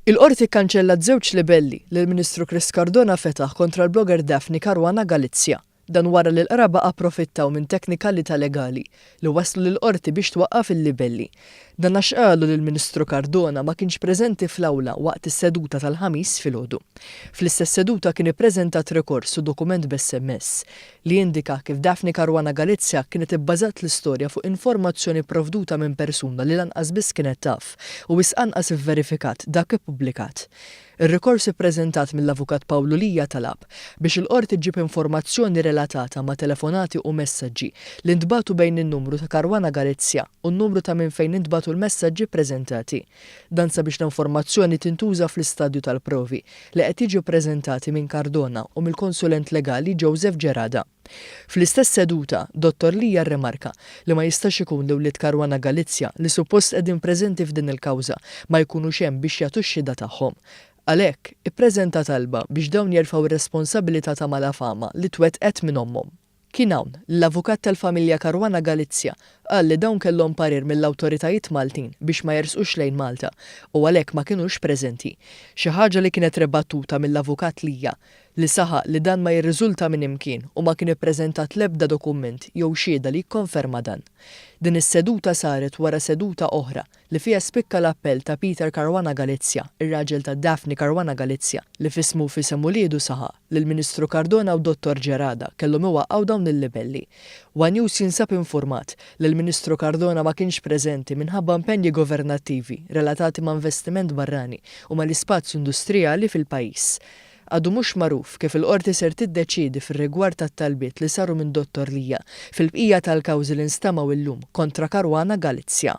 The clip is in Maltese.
Il-Qorti kkanċellat żewġ libelli li l-Ministru Chris Cardona fetaħ kontra l-blogger Daphne Caruana Galizia. Dan wara li l-qraba approfittaw minn teknikalità legali li wasslu lill-Qorti biex twaqqaf il-libelli. Dan għax qalu li l-Ministru Cardona ma kienx preżenti fl-awla waqt is-seduta tal-Ħamis filgħodu. Fl-istess seduta kien ippreżentat rikors u dokument b'SMS li jindika kif Daphne Caruana Galizia kienet ibbażat l-istorja fuq informazzjoni pprovduta minn persuna li lanqas biss kienet taf u wisq anqas ivverifikat dak ippubblikat. Ir-rikors ippreżentat mill-Avukat Pawlu Lia talab biex il-Qorti ġġib informazzjoni relatata ma' telefonati u messaġġi li ntbagħtu bejn in-numru ta' Caruana Galizia u n-numru ta' minn fejn intbagħtu l-messaġġi ppreżentati. Dan sabiex l-informazzjoni tintuża fl-istadju tal-provi li qed jiġu ppreżentati minn Cardona u mill-konsulent legali Joseph Gerada. Fl-istess seduta, Dottor Lia rrimarka li ma jistax ikun li wlied Caruana Galizia, li suppost qegħdin preżenti f'din il-kawża, ma jkunux hemm biex jagħtu x-xhieda tagħhom. Għalhekk, ippreżenta talba biex dawn jerfgħu r-responsabilità ta' malafama li twettqet minn ommhom. Kien hawn li l-avukat tal-familja Caruana Galizia qal li dawn kellhom parir mill-awtoritajiet Maltin biex ma jersqux lejn Malta u għalhekk ma kinux preżenti. Xi ħaġa li kienet ribattuta mill-avukat Lia li saħaq li dan ma jirriżulta minn imkien u ma kien ippreżentat l-ebda dokument jew xhieda li jikkonferma dan. Din is-seduta saret wara seduta oħra li fiha spikka l-appell ta' Peter Caruana Galizia, ir-raġel ta' Daphne Caruana Galizia, li f'ismu u f'isem uliedu saħaq li l-Ministru Cardona u Dottor Gerada kellhom iwaqqgħu dawn il-libelli. One News jinsab infurmat li l-Ministru Cardona ma kienx preżenti minħabba impenji governattivi relatati ma' investiment barrani u mal-ispazju industrijali fil-pajjiż. Għadu mhux magħruf kif il-Qorti ser tiddeċiedi fir-rigward tat-talbiet li saru minn Dottor Lia fil-bqija tal-kawżi li nstemgħu illum kontra Caruana Galizia.